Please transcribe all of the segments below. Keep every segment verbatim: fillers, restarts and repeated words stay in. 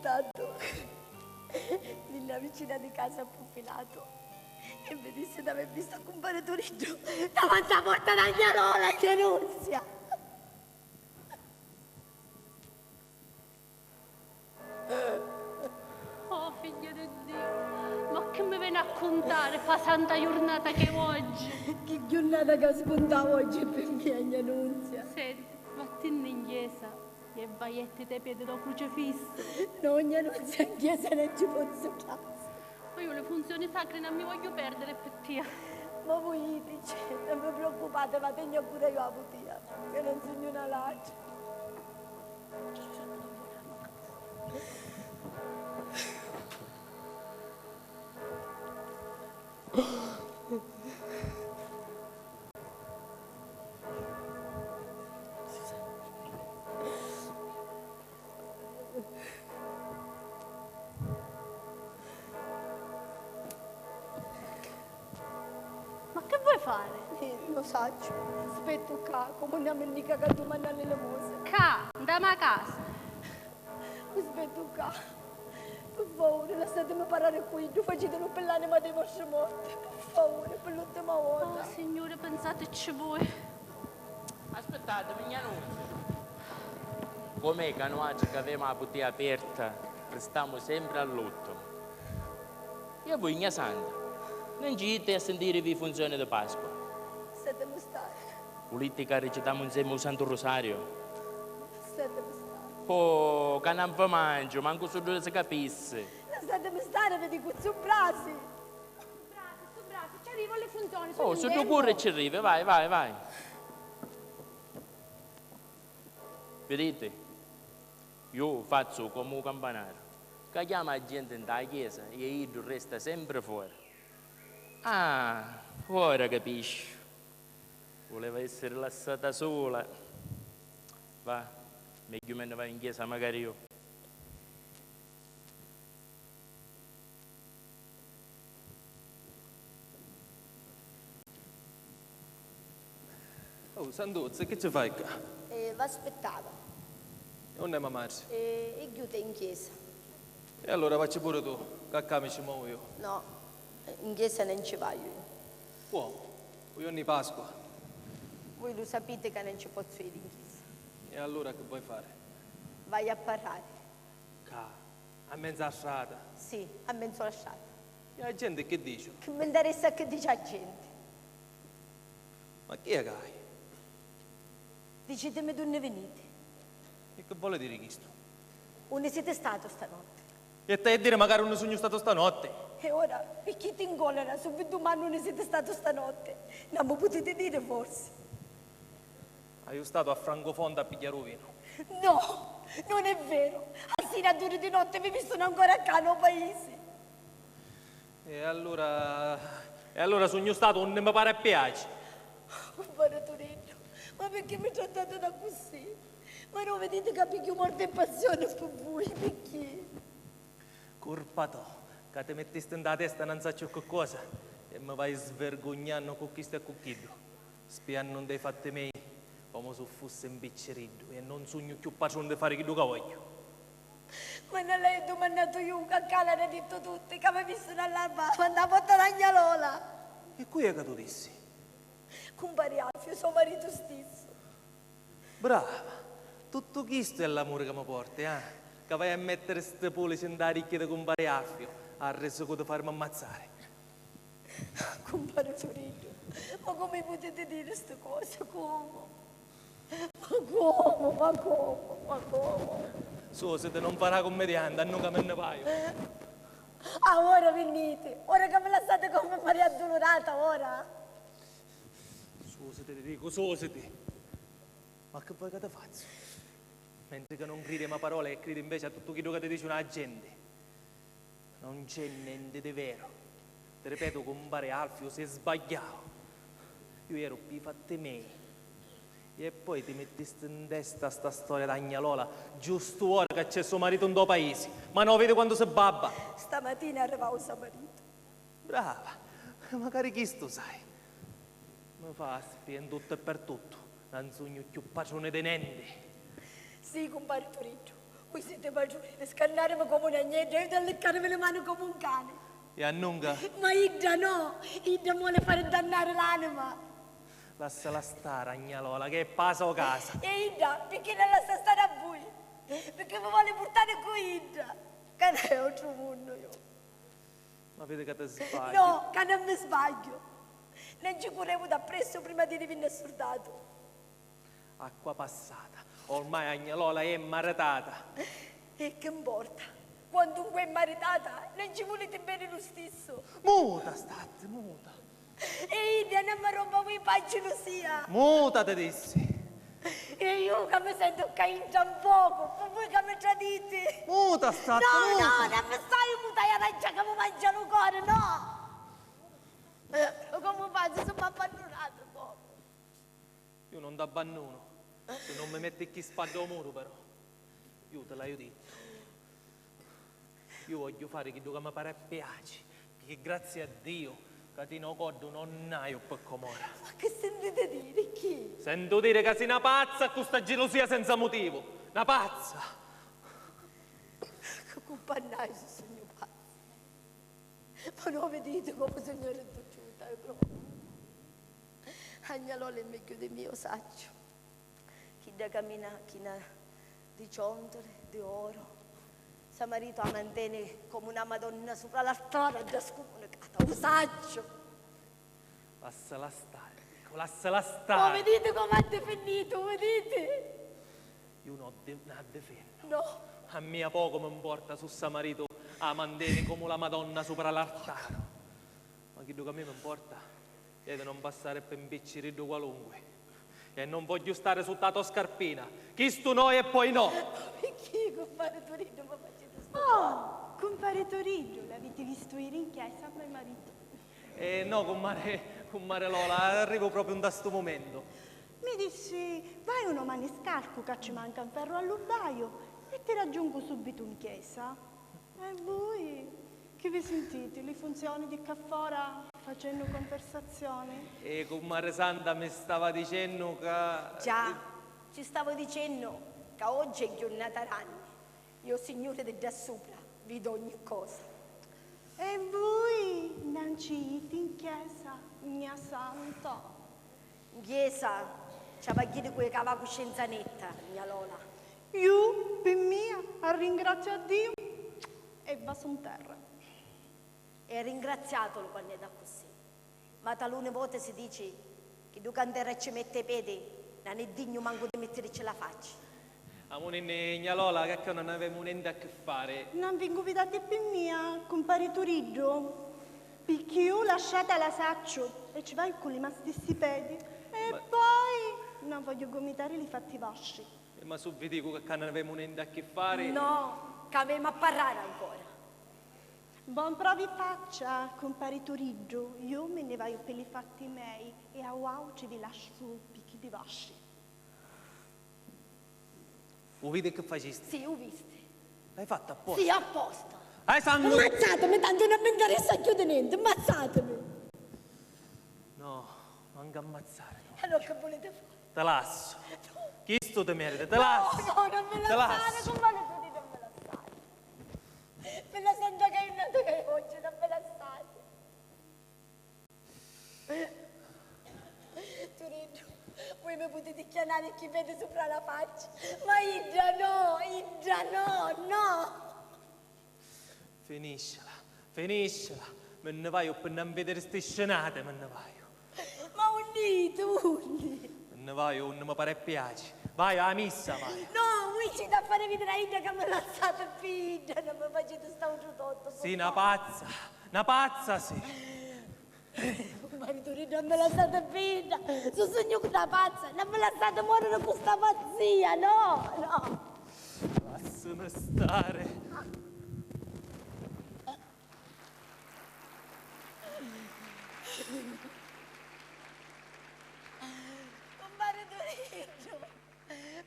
tantu, di na vicina di casa a Puffilatu, e mi dissi d'avè vistu a cumpari Turiddu davanti a porta da Gnanola, Gnà Nunzia. Oh, figlia di Diu, ma chi mi veni a cuntari fa santa jurnata che oggi? Chi jurnata ca spuntau oggi pi mia, Gnà Nunzia. Senti, vattinni in chiesa e vai e ti te piedi dô crucifissu. No, Gnà Nunzia, in chiesa non ci pozzu trasi. Ma io le funzioni sacre non mi voglio perdere per tia. Ma voi jitici, non vi preoccupate, ma tegnu pure io a putia, che non sugnu una ladra. Ma che vuoi fare? Eh, lo sacciu. Spettu ccà, comu na minnica ca dumanda l'elemosina. Ccà, nta ma casa. Spettu ccà. Pi favuri, lassatimi parrari cu iddu, facitilu pi l'anima dei vostri morti. Pi favuri, pi l'ultima vota. Oh, Signore, pensateci voi. Aspittatimi, Gnà Nunzia. Com'è ca nuatri c'avemu a putia aperta ristamu sempri all'ultimu? E voi, Gnà Santa, non ci jiti a sintirivi i funzioni di Pasqua? Lasatimi stari. Vuliti ca ricitamu nsemi u Santu Rusariu? Lasatimi stari. Oh, ca non vi mangiu, mancu suddu si capissi. Lasatimi stari, vi dicu, zu Brasi. Zu Brasi, zu Brasi, ci arrivu a li funzioni, sugnu... Oh, suddu curri ci arrivi, vai, vai, vai. Viditi? Ju fazzu comu u campanaru, ca chiama a genti nta a chiesa e iddu resta sempri fora. Ah, ora capisciu. Vuleva essiri lassata sula. Va, megghiu mi nni vaiu in chiesa macari ju. Oh, Santuzza, chi ci fai ccà? Eh, v'aspittava. E unni è ma matri? Eh, è ghiuta in chiesa. E allura vacci puru tu, ca ccà mi ci movu ju. No, in chiesa non ci vaiu ju. Cuomu? U jornu di Pasqua? Voi lu sapiti ca non ci pozzu iri in chiesa. E allura chi voi fari? Vaiu a parrari. Ccà, a menzu a strata? Sì, a menzu a strata. E a genti chi dici? Chi mi ntaressa chi dici a genti? Ma chi è ca hai? Dicitimi d'unni viniti. E chi voli diri chistu? Unni siti statu stanotti? E t'haiu a diri macari unni sugnu statu stanotti? E ora, picchì ti ncolera, su vi dumannu unni siti statu stanotti? Non mi putiti diri, forsi? Haiu statu a Francofonte a pigghiari u vinu. No, non è vero! A sira a duri di notti vi vistunu ancora ccà, nô paisi! E allura, e allura sugnu statu unni mi pari e piaci. Cumpari Turiddu, ma picchì mi trattatinu accussì? Ma non viditi ca pigghiu morti e passioni pi vui, picchì? Curpa to, ca ti mittisti nta a testa non sacciu chi cosa e mi vai svirgugnannu cu chistu e cu chiddu, spiannu nta i fatti mei comu su fussi un picciriddu e non sugnu cchiù patruni di fari chiddu ca vogghiu. Ma non l'haiu dumannatu ju, ca ccà l'anu dittu tutti, ca mi vistunu all'arma nta a porta da Gnalola! E cu è ca tu dissi? Cumpari Alfiu, so maritu stissu. Brava! Tuttu chistu è l'amuri ca mi porti, ah? Ca vai a mettiri sti pulici nta a ricchia di cumpari Alfiu, a risicu di farimi ammazzari. Cumpari Turiddu, ma comu putiti diri sti cosi? Comu? Ma comu? Ma comu? Ma comu? Susiti, non fari a cummedianti, annu ca mi nni vaiu. Ah, ora viniti? Ora ca mi lassati comu Maria Addulurata, ora? Susiti, ti dicu, susiti! Ma chi voi ca ti fazzu? Mentri ca non cridi a ma parola e cridi inveci a tuttu chiddu ca ti dicinu a genti, non c'è nenti di veru. Ti ripetu, cumpari Alfiu, si sbagghiau. Ju eru pi i fatti mei. E poi ti mittisti in testa sta storia da Gnalola, giustu ora ca c'è so maritu ntô paisi. Ma no vidi quantu si babba? Stamatina arrivau so maritu. Brava! Macari chistu sai. Mi fa spia in tuttu e per tuttu, non sugnu cchiù patruni di nenti. Sì, cumpari Turiddu, Siti patruni di scannarimi comu un agneddu e io di alliccarimi li mani comu un cani. E a nunca? Ma idda no! Idda mi voli fari dannari l'anima! Lassala stari, Agnalola, chi è pasa o casa. E idda, picchì la lassa stari a vui? Picchì mi voli purtari cu idda? Ca no è autru munnu, io. Ma vidi ca ti sbagli. No, ca non mi sbagliu. Non ci curremu d'appressu prima di irivinni assurdatu. Acqua passata. Ormai Agnalola è maritata. E chi importa? Quantunque è maritata, non ci vuliti beni lu stissu. Muta statti, muta. E idda non mi rompa vui paggi Lucia. Muta ti dissi. E io ca mi sentu ccà intra un pocu, pi vui ca mi traditi. Muta statti, no, muta. No, non mi staiu muta, a raggia ca mi mangia lu cori, no. Comu fazzu si m'abbannunati dopu? Ju non t'abbannunu, si non mi metti cchi spadda ô muru, però. Ju ti l'haju dittu. Ju vogghiu fari chiddu ca mi pari e piaci, picchì grazia a Diu ca ti no coddu non n'haju pi comora. Ma chi sintiti diri? Chi? Sentu diri ca si na pazza cu sta gilusia senza mutivu. Na pazza! Chi cumpannai si sugnu pazza? Ma no viditi comu sugnu ridduciuta, eh, propriu? Agnalola è megghiu di mia, u sacciu. Chidda camina china di ciondoli, di oru. Sa maritu a manteni comu na Madonna supra l'artara, dda scumunicata, u sacciu. Lassala stari, dicu, lassala stari. U viditi comu a difinnitu, u viditi? Ju no di-, na difennu. No. A mia pocu mi mporta su sa maritu a manteni comu la Madonna supra l'artara. Ma chiddu ca a mia mi mporta è di non passari pi 'n picciriddu qualunqui. E non vogghiu stari sutta a to scarpina. Chistu noi e poi no! Ma picchì, cumpari Turiddu, mi faciti stu... Oh, cumpari Turiddu, l'aviti vistu iri in chiesa a me maritu? Eh, no, cummare, cummare Lola, arrivu propriu nta stu mumentu. Mi dissi, vai uno maniscalcu ca ci manca un ferru all'ubbaiu e ti raggiungu subitu in chiesa. E vui? Chi vi sintiti li funzioni di ccà fora facennu conversazioni? E cummare Santa mi stava dicennu ca... Già, ci stavo dicennu ca oggi è giurnata ranni. Io, Signuri di ddà supra, vidu ogni cosa. E vui non ci iti in chiesa, gna Santa? In chiesa ci av'a jiri cu i cava cuscenza netta, gna Lola. Ju, pi mia, arringraziu a Diu e vasu 'n terra. E ringraziatulu quannu è d'accussì. Ma taluni voti si dici chi ddu ca 'n terra ci metti i pedi non è dignu mancu di mittirici la facci. Amuninni, gna Lola, ca ccà non avemu nenti a chi fari. Non vi ncuvidati pi mia, cumpari Turiddu, picchì ju la sciata la sacciu e ci vaiu cu li ma stissi pedi. E poi non vogghiu gumitari li fatti vostri. Eh, ma su vi dicu ca ccà non avemu nenti a chi fari. No, ca avemu a parrari ancora. Bon provi faccia, cumpari Turiddu, ju mi nni vaiu pi li fatti mei e a vuautri vi lassu pi chiddi vostri. U vidi chi facisti? Sì, u visti. L'hai fattu apposta? Sì, apposta. Hai sangu... Ammazzatimi, tantu non mi ncarissa cchiù di nenti, ammazzatimi. No, mancu ammazzari, no. E allora chi vuliti fari? Ti lassu. Chistu ti meriti, ti lassu. No, no, non mi lassari, cumpari Turiddu, non mi lassari. Pi la santa ca è nata ca è oggi, non mi lassari. Turiddu, vui mi putiti chianari chi vedi supra la facci, ma idda no, idda no, no! Finiscila, finiscila, mi nni vaiu pi non vidiri sti scenati, mi nni vaiu. Ma unni iti, unni? Mi nni vaiu unni mi pari e piaci. Vaiu a missa, vaiu. No, vui ci da fari vidiri a idda ca mi lassati pi idda, non mi faciti st'autru tortu. Si na pazza, na pazza si. Cumpari Turiddu, non mi lassati pi idda, su sugnu na pazza, non mi lassati moriri cu sta pazzia, no, no. Lassimi stari. Cumpari Turiddu,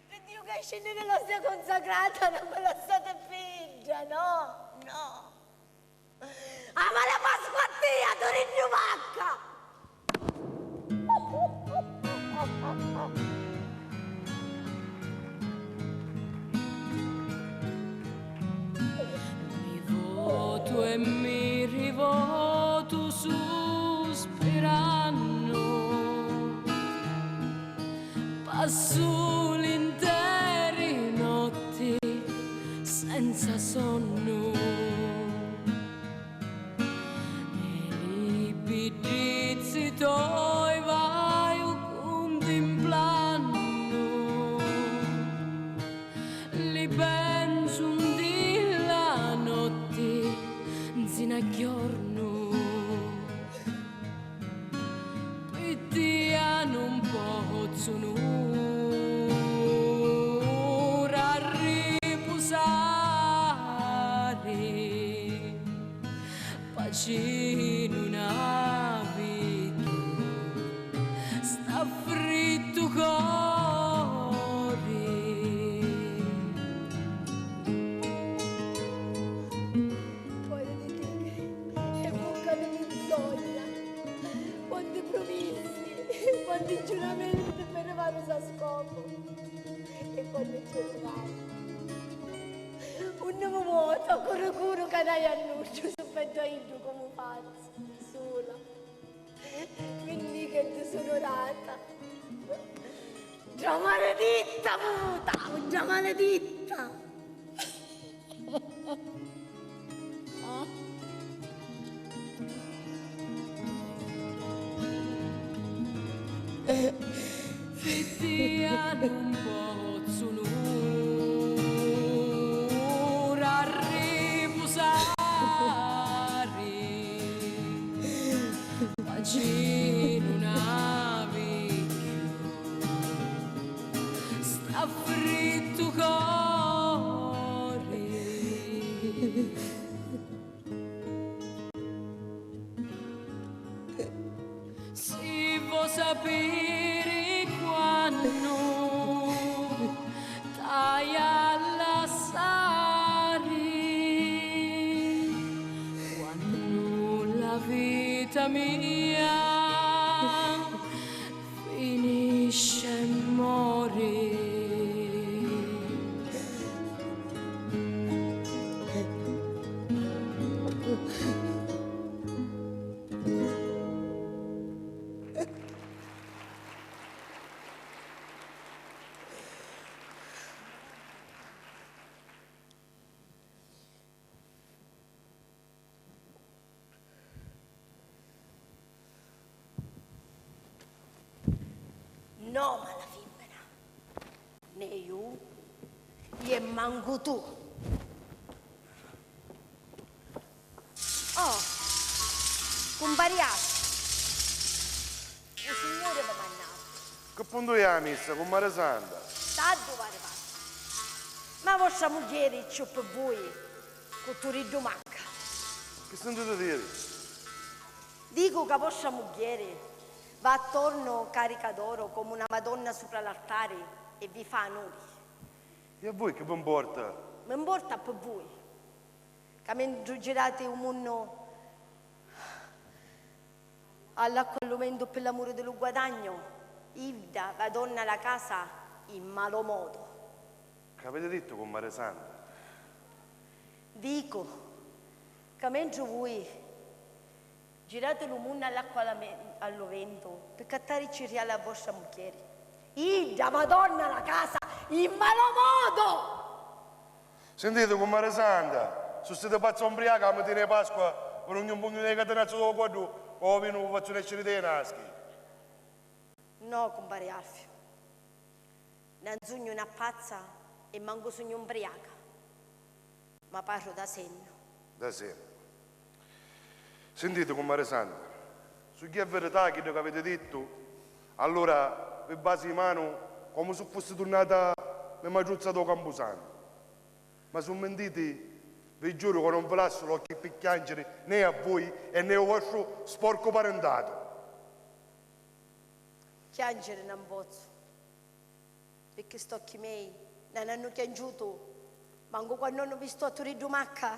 pi Diu ca scinni l'ostia consacrata, non mi lassati pi idda, no, no. Amala Pasqua a tia, Turiddu vacca! e mi rivotu suspirannu, passu l'interi notti senza sonnu. E li biddizzi toi vaiu cuntimplannu, li pensu nti la notti nzina a jornu. Pi tia nun pozzu un'ura arripusari, paci nun havi cchiù, st'affrittu cori. Poi di tigri e vucca di menzogna, quanti prumissi, quanti giuramenti per rivare a scopu, e quannu ci rivai, un novu vuotu, corru curu ca n'haiu annucciu, su pettu a iddu comu fazzu, sula. Vinni che ti sono data. Già maleditta puta, già maleditta. Pi tia nun pozzu un'ura arripusari, paci nun havi cchiù, st'affrittu cori. Si vo sapiri quannu t'haiu a lassari, quannu la vita mia finisci e mori. No, mala fimmina, né iu e mancu tu. Oh, cumpari Asciu, u Signuri mi mannau. Chi puntu è a missa, cummari Santa? Taddu v'arrivati. Ma vostra mugghieri cciù pi vui cu turiddu manca. Chi sintiti diri? Dicu ca vostra mugghieri va attornu carica d'oru comu na Madonna supra l'artari e vi fa anuri. E a vui chi vi mporta? Mi mporta pi vui, ca mentri girati u munnu all'acqua e lu ventu pi l'amuri di lu guadagnu, idda va donna a la casa in malu modu. C'aviti dittu, cummari Santa? Dicu ca mentri vui girati lu munnu all'acqua a la me-, a lu ventu pi cattari cirriali a vostra mugghieri, idda va donna a la casa in malu modu! Sintiti, cummari Santa, su siti pazza o mbriaca, a matina 'i Pasqua vi dugnu un pugnu di catinazzu dô quaddu, o vinu vi fazzu nesciri dê naschi. No, cumpari Alfiu, nan sugnu na pazza e mancu sugnu mbriaca, ma parru da sennu. Da sennu. Sintiti, cummari Santa, su chi è verità chiddu c'aviti dittu, allura vi basi 'i manu comu su fussi turnata me matruzza dô campusantu. Ma su mintiti, vi giuru ca non vi lassu l'occhi pi chianciri né a vui e né ô vostru sporcu parintatu. Chianciri nan pozzu, picchì st'occhi mei nan hannu chianciutu mancu quannu hannu vistu a turiddu macca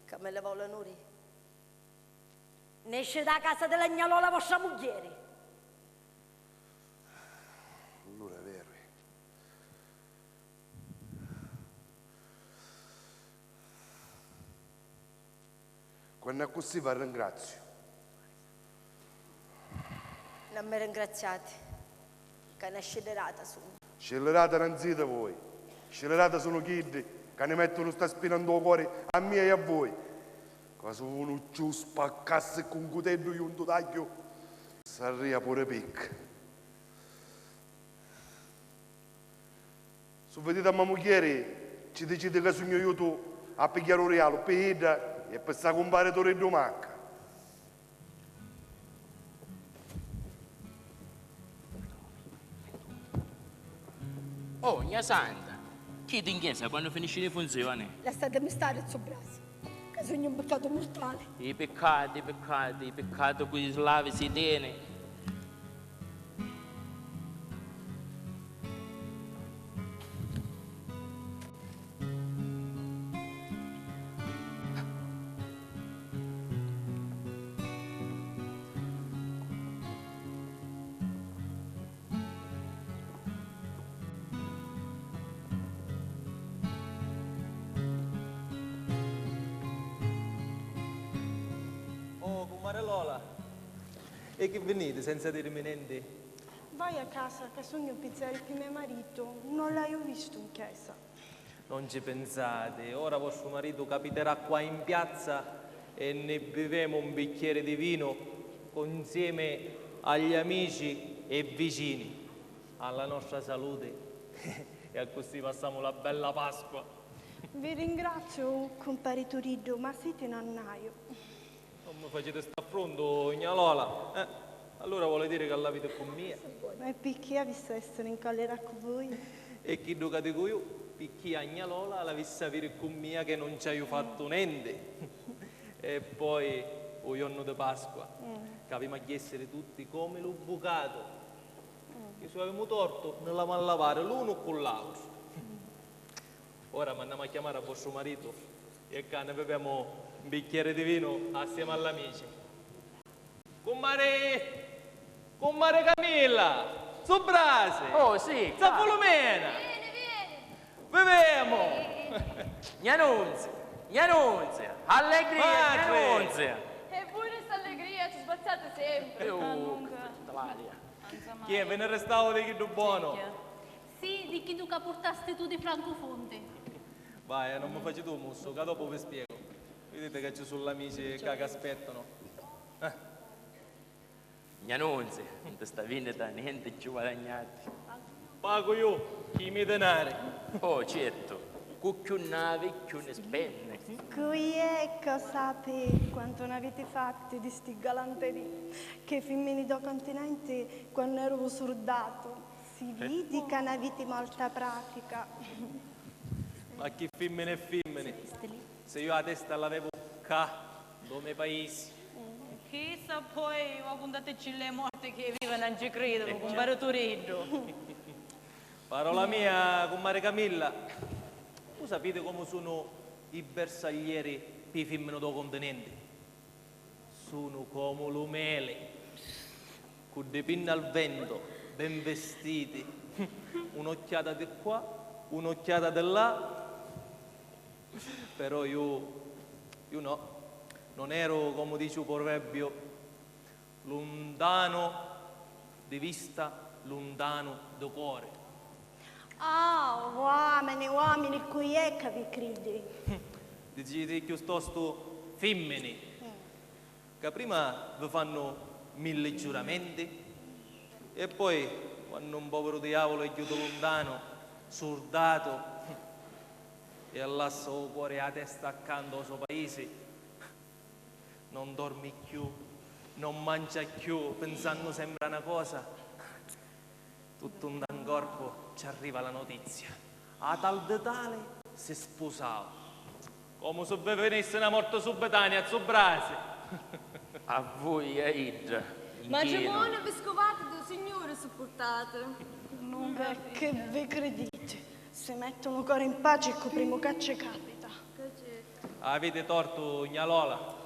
ca mi livau l'anuri. Nesci dâ casa di lagnalola vostra mugghieri. Allura è veru. Quannu è accussì v'arringraziu. Non mi ringraziati, ca na scilirata sugnu. Scilirata non siti voi. Scilirata sunu chiddi ca ni mettunu sta spina ntô cori a mia e a voi. Ca su unu cciù spaccassi cu un cuteddu juntu d'agghiu, sarria puru picca. Su viditi a me mugghieri, ci diciti ca sugnu iutu a pigghiari u rialu pi idda e pi ssa cumpari Turiddu Macca. Oh, gna santa! Chiddi in chiesa quannu finiscinu i funzioni? Lassatimi stari, zzu Brasi, ca sugnu un piccatu murtali. I piccati, i piccati, i piccati cu i slavi si teni. Oh, cummari Lola! E chi viniti senza dirimi nenti? Vaiu a casa ca sugnu pizzari pi me maritu, non l'haiu vistu in chiesa. Non ci pinsati, ora vostru maritu capiterà qua in piazza e ni bivemu un bicchieri di vinu cu nsiemi agli amici e vicini, alla nostra saluti e accussì passamu la bella Pasqua. Vi ringraziu cumpari Turiddu, ma siti non n'haiu. Non mi faciti st'affrontu, gna Lola. Eh, allura voli diri ca l'aviti cu mia? E picchì avissi a essiri in collera cu vui? E chiddu ca dicu iu, picchì a gna Lola l'avissi aviri cu mia che non ci haiu fattu nenti. E poi u jornu di Pasqua, ca avemu a jessiri tutti comi lu bucatu, chi su avimu tortu ni l'avemu a lavari l'unu cu l'autru. Ora mannamu a chiamari a vostru maritu e ccà ni bivemu un bicchieri di vinu assiemi all'amici. Cummari! Cummari Camilla! Zzu Brasi! Oh, sì! Zza Fulumena! Vieni, vieni! Bivemu! Gna Nunzia! Gna Nunzia! Allegria, gna Nunzia! E puru st'allegria ci sbazzati sempri! Nunca! Chi è, vi ni ristau di chiddu bonu? Sì, di chiddu ca purtasti tu di Francofonte. Vai, non mi faciti u mussu, ca dopu vi spiegu. Viditi ca ci su l'amici ccà ca aspettanu. Gna Nunzia, nta sta vindita nenti ci guadagnati. Pagu iu, chi mi dinari. Oh, certu, cu cchiù navi, cchiù ni spenni. Cu iè ca sapi quantu n'aviti fatti di sti galanterii, che i fimmini dô continenti quannu eru surdatu. Si vidi ca n'aviti molta pratica. Ma chi fimmini e fimmini! Se iu a testa l'avevu ccà, ntô me paisi. Chissa poi, va cuntaticci li morti chi vivi non ci cridinu, cumpari Turiddu. Parola mia, cummari Camilla, u sapiti comu sunu i bersaglieri pi fimmini dô continenti? Sunu comu lu meli, cu ddi pinni al ventu, ben vistiti, un'occhiata di qua, un'occhiata di là. Però iu, iu no, non eru, comu dici u proverbiu, luntanu di vista, luntanu di cori. Ah, uomini, uomini, cu iè ca vi cridi? Diciti chiustostu fimmini, ca prima vi fannu milli giuramenti e poi, quannu un poviru diavulu è ghiutu luntanu, surdatu, e allassa u cori e a testa accantu ô so paisi, non dormi cchiù, non mancia cchiù, pinsannu sempri a na cosa. Tuttu nta 'n corpu ci arriva la notizia, a tal di tali si spusau. Comu su vi vinissi na morti subitania, zzu Brasi! A vui e a idda. Matrimoniu vi scuvati di u Signuri suppurtati. E chi vi criditi? Si metti un cori in paci cu primu ca ci capita. Aviti tortu, gna Lola.